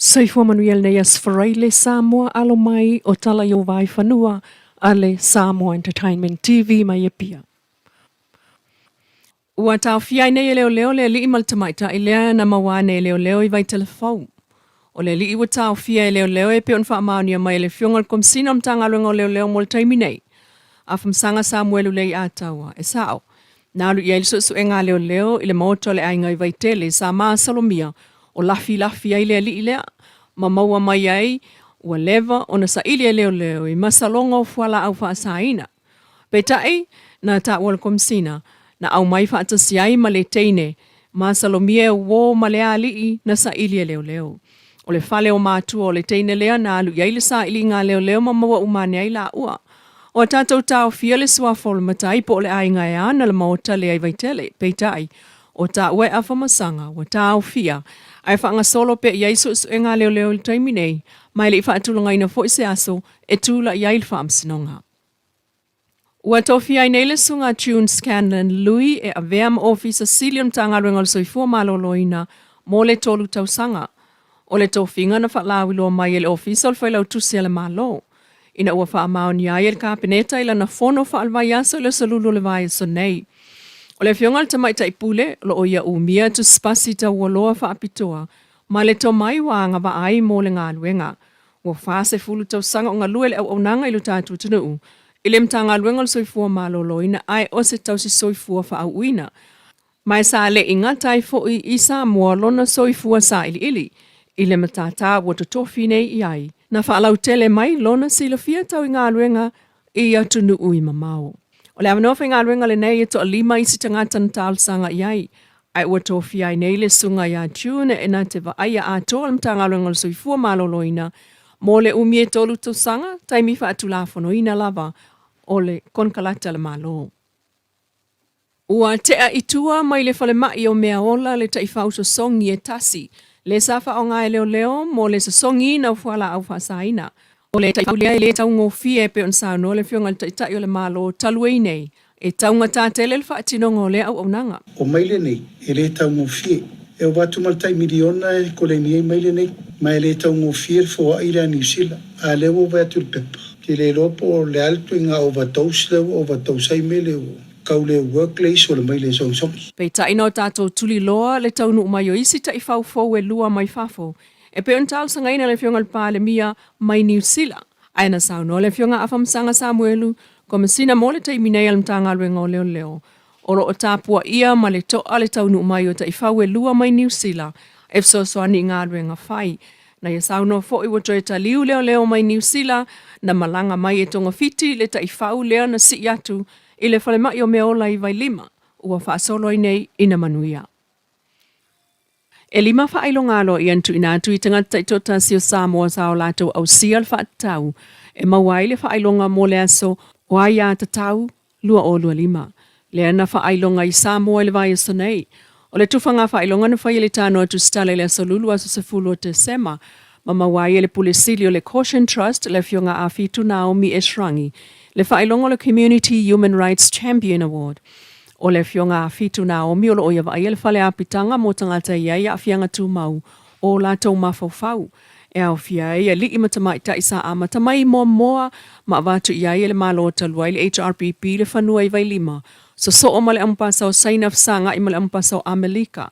Soifua manuia lenei aso Faraile Samoa alo mai o tala i ou vaaifanua a le Samoa Entertainment TV mai Apia. Ua taofia ai nei e leoleo le alii ma le tamaitai lea na maua ane e leoleo i Vaitele-fou. O le alii ua taofia e leoleo e pei ona faamaonia mai e le Afioga i le Komesina o le Matagaluega o Leoleo mo le taimi nei, Afamasaga Samuelu Leiataua, e sao, na alu i ai le suesuega a leoleo i le maota o le aiga i Vaitele sa masalomia o lafilafi ai le alii lea ma maua mai ai ua leva ona saili e leoleo i masaloga o fualaau faasaina. Peitai, na taua le Komesina, na aumai faatasi ai ma le teine masalomia e uō ma le alii na saili e leoleo. O le fale o matua o le teine lea na alu i ai le sailiga a leoleo ma maua uma ane ai laua. Ua tatou taofia le suafa o le matai po o le aiga e ana le maota lea i Vaitele, peitai, o taua e Afamasaga ua taofia ae faagasolo pea i ai suesuega a leoleo i le taimi nei, ma e le i faatulagaina foi se aso e tulai ai le faamasinoga. Ua tofia ai nei le Susuga June Scanlon Lui e avea ma Ofisa Sili o le Matagaluega o le Soifua Maloloina mo le 3 tausaga. O le tofiga na faalauiloa mai e le Ofisa o le Failautusi a le Malo, ina ua faamaonia ai e le Kapeneta i lana fono faale-vaiaso i le aso Lulu o le vaiaso nei. O le Afioga i le Tamaitai Pule, o lo o ia umia tusipasi taualoa faapitoa ma le tomai ua agavaa ai mo le galuega. Ua 40 tausaga o galue le auaunaga i lo tatou atunuu i le Matagaluega o le Soifua Maloloina ae o se tausi soifua faauuina. Ma e sa le i gata ai foi i Samoa lona soifua sailiili i le matata ua totofi nei i ai, na faalautele mai lona silafia tau i galuega i atunuu i mamao. O le avanoa faigaluega lenei e toalima isi tagata na talosaga i ai, ae ua tofia ai nei le Susuga ia June e na te vaaia atoa le Matagaluega o le Soifua Maloloina mo le umi e 3 tausaga, taimi faatulafonoina lava o le konekarate a le Malo. Ua tea i tua mai le falemai o Meaola le taifau sosogi e tasi, le sa faaaoga e leoleo mo le sosogiina o fualaau faasaina. O le taifau lea e le taugofie e pei ona saunoa le Afioga i le Taitai o le Malo talu ai nei, e taugata tele le faatinoga o lea auaunaga. O maile nei, e le taugofie. E ova atu ma le tai miliona e koleni ai maile nei, ma e le taugofie le foai lea a Niu Sila. A lea ua vaai atu i le pepa, ou te le iloa po o le a le ituaiga overdose lea ua overdose ai maile ua tau le work le isu o le maile e sogisogi. Peitai na o tatou tuliloa le taunuu mai o isi taifau fou e lua mai fafo e pei ona talosagaina le Afioga i le Palemia mai Niu Sila. Ae na saunoa le Afioga a Afamasaga Samuelu, Komesina mo le taimi nei a le Matagaluega o Leoleo, O lo o tapuaia ma le toa le taunuu mai o taifau e lua mai Niu Sila e fesoasoani i galuega fai. Na ia saunoa foi ua toe taliu leoleo mai Niu Sila na malaga mai e togafiti le taifau lea na sii atu i le falemai o Meaola i Vailima ua faasolo ai nei ina manuia. E lima faailoga aloaia na tuuina atu i tagata taitoatasi o Samoa sa o latou ausia le faatatau e maua ai le faailoga mo le aso o Aiatatau 2025, lea na faailoga i Samoa i le vaiaso nei. O le tufaga faailoga na faia i le Tanoa Tusitala i le aso Lulu aso 10 o Tesema, ma maua ai e le Pule Sili o le Caution Trust le Afioga Afitu Naomi Eshraghi le faailoga o le Community Human Rights Champion Award. O le Afioga Afitu Naomi o lo o ia vaaia le fale apitaga mo tagata e i ai aafiaga tumau o latou mafaufau, e aofia ai alii ma tamaitai sa amata mai i Moamoa ma avatu i ai e le Malo talu ai le HRPP le fanua i Vailima, sosoo ma le Amupasa o Saina fesagai ma le Amupasa o Amelika.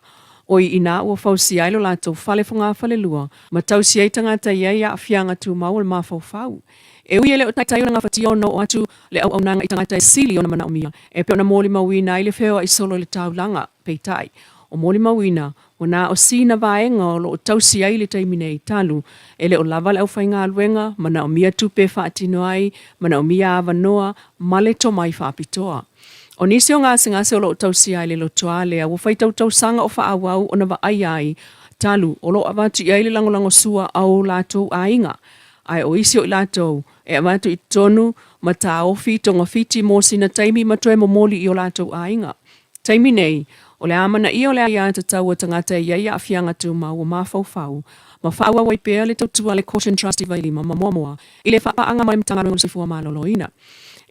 O i inā ua fausia ai lo latou fale fogafalelua ma tausi ai tagata i ai aafiaga tumau o le mafaufau. E ui e le o taitai ona gafatia ona oo atu le auaunaga i tagata e sili ona manaomia, e pei ona molimauina ai le feoai solo i le taulaga, peitai, o molimauina Ua na o sina vaega o lo o tausi ai le taimi nei talu e le o lava le aufaigaluega, manaomia tupe e faatino ai, manaomia avanoa ma le tomai faapitoa. O nisi o gasegase o lo o tausia ai le lotoa lea ua faitau tausaga o faaauau ona vaaia ai talu o lo o avatu i ai le lagolagosua a o latou aiga, ae o isi o i latou e avatu i totonu ma taofi togafiti mo sina taimi ma toe momoli i o latou aiga. Taimi nei, o le amanaia o le aiatatau a tagata e i ai aafiaga tumau o mafaufau, ma faaauau ai pea le tautua a le Caution Trust i Vailima ma Moamoa i le faapaaga ma le Matagaluega o le Soifua Maloloina.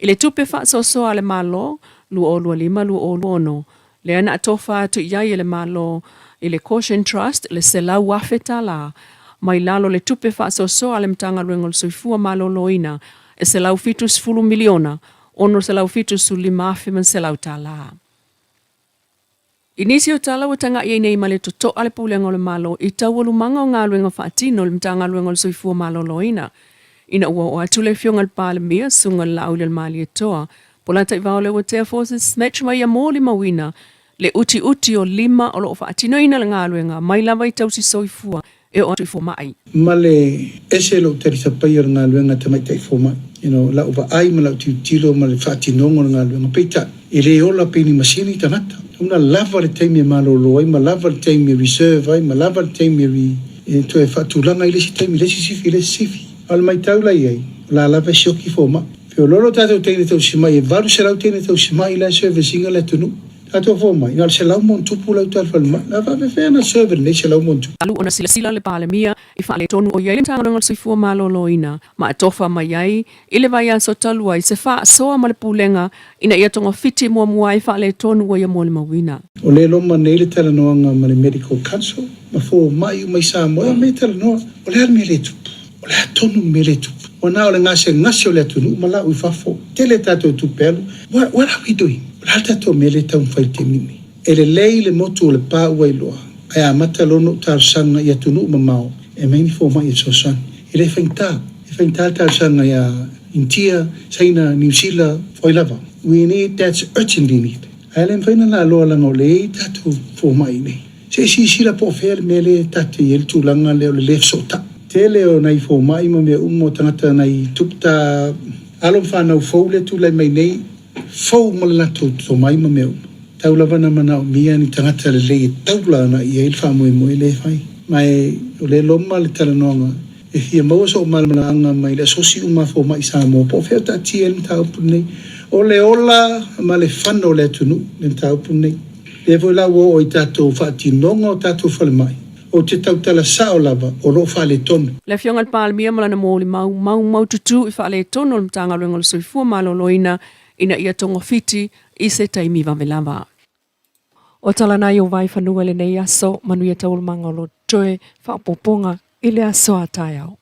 I le tupe faasoasoa a le Malo 2025/2026, lea na atofa atu i ai e le Malo i le Caution Trust le $100,000 mai lalo o le tupe faasoasoa a le Matagaluega o le Soifua Maloloina e $170 miliona, $675,100. I nisi o tala ua taga'i ai nei ma le toto'a le Pulega o le Malo i taualumaga o galuega faatino i le Matagaluega o le Soifua Maloloina, ina ua oo atu le Afioga i le Palemia, Susuga i le Laaulialemalietoa, Polataivao Leuatea Forces Snatch ma ia molimauina le utiuti o lima o lo o faatinoina le galuega mai lava i tausi soifua e oo atu i fomai. Ma le ese lou talisapaia o le galuega a tamaitai fomai, you know, lau vaai ma lau tilotilo ma le faatinoga o le galuega. Peitai, e le ola pei ni masini tagata. Una lava le taimi e malolo ai, ma lava le taimi e reserve ai, ma lava le taimi e re, e toe faatulaga ai le isi taimi i le isi sifi i le isi sifi. A o le maitau la i ai, o la lava e sioki fomai. Feoloolo tatou teine tausimai, e 800 teine tausimai la e service ina le atunuu. Tatou fomai, na o le 100 ma ono tupu la uta i le falemai. Na faapefea ona serve lenei 100 ma ono tupu? Talu ona silasila le Palemia i faaletonu o i ai le Matagaluega o le Soifua Maloloina ma atofa mai ai i le vaiaso talu ai se faasoa ma le Pulega ina ia togafiti muamua ai faaletonu ua ia molimauina. O lea e loma nei le talanoaga ma le Medical Council ma fomai uma i Samoa e omai e talanoa. O le a le mea lea e tupu? O le a tonu le mea lea e tupu? Ua na o le gasegase o le atunuu ma lau i fafo. Tele tatou tupe alu. What, what are we doing? O le a le tatou mea lea e taumafai i le taimi lenei? E lelei le motu o Lepa ua iloa, ae amata loa ona ou talosaga i atunuu mamao e aumai ni fomai e fesoasoani. E le faigata. E faigata le talosaga ia Initia, Saina, Niu Sila, o ai lava. We need, that's urgently need. Ae le mafai ona laloa leaga o lea e i ai tatou fomai i inei. Se i silasila po o fea le mea lea ta te i ai le tulaga lea o le le fesootai. Tele o nai fomai ma mea uma o tagata nai tuputa alo ma fanau fou lea tulai mai nei, fou ma le latou tomai ma mea uma. Tau lava na manaomia ni tagata lelei e taula ana i ai le faamoemoe lea e fai. Ma e o lea loma le talanoaga e fia maua so'u malamalamaaga mai le asosi uma a fomai Samoa po o fea o taatia ai le mataupu lenei. O le ola ma le fano o le atunuu le mataupu lenei. Lea foi la ua oo i tatou faatinoga o tatou falemai, ou te tautala sao lava o lo o faaletonu. Le Afioga i le Palemia ma lana molimau maumaututu i faaletonu o le Matagaluega o le Soifua Maloloina ina ia togafiti i se taimi vave lava. O tala nai o Vaifanua i lenei aso, manuia taualumaga o lo toe faaopoopoga i le aso a taeao.